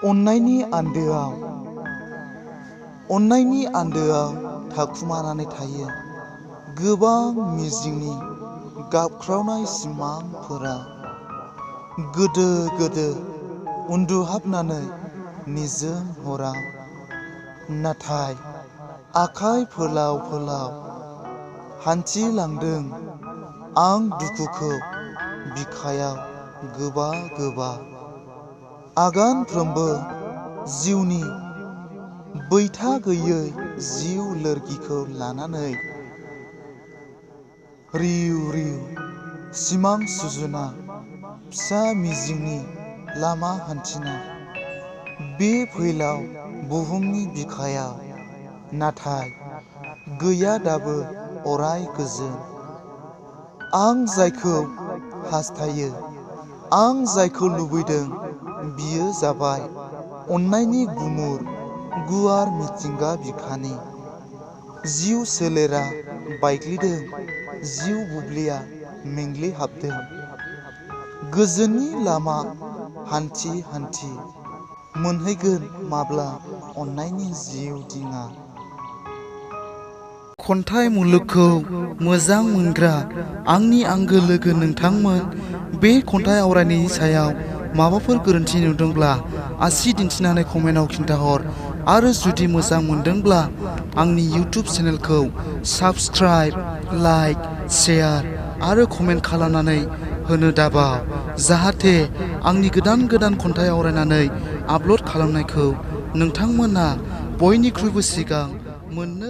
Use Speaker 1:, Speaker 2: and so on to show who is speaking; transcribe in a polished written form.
Speaker 1: अन्नायनि आन्दोआव थाखुमानानै थायो गोबां मिजिंनि गाबख्रावनाय सिमांफोरा। गोदो गोदो उन्दुहाबनानै निजोम हराव, नाथाय आखाइ फोलाव फोलाव हान्थिलांदों आं दुखुखौ बिखायाव गोबा गोबा। आगानफ्रोमबो जिउनि बैथा गैयै जिउ लोरगिखौ लानानै रिउ रिउ सिमां सुजुना, फिसा मिजिंनि लामा हान्थिना बे फैलाव बुहुमनि बिखायाव। नाथाय गैया दाबो अराय गोजोन। आं जायखौ हास्थायो, आं जायखौ लुबैदों, बियो जाबाय अन्नायनि गुमुर गुवार मिथिंगा बिखानि। जिउ सोलेरा बायग्लिदों, जिउ बुब्लिया मेंग्लिहाबदों। गोजोननि लामा हान्थि हान्थि मोनहैगोन माब्ला अन्नायनि जिउ दिङा। खन्थाइ मुलुगखौ मोजां मोनग्रा आंनि आंगो लोगो नोंथांमोन, बे खन्थाइ आवरायनायनि सायाव माबाफोर गोरोन्थि नुदोंब्ला आसि दिन्थिनानै कमेन्टआव खिन्थाहर। आरो जुदि मोजां मोनदोंब्ला आंनि इउटिउब चेनेलखौ साबस्क्राइब, लाइक, शेयार आरो कमेन्ट खालामनानै होनो दाबाव, जाहाथे आंनि गोदान गोदान खन्थाइ आवरायनानै आपल'ड खालामनायखौ नोंथांमोना बयनिख्रुइबो सिगां मोननो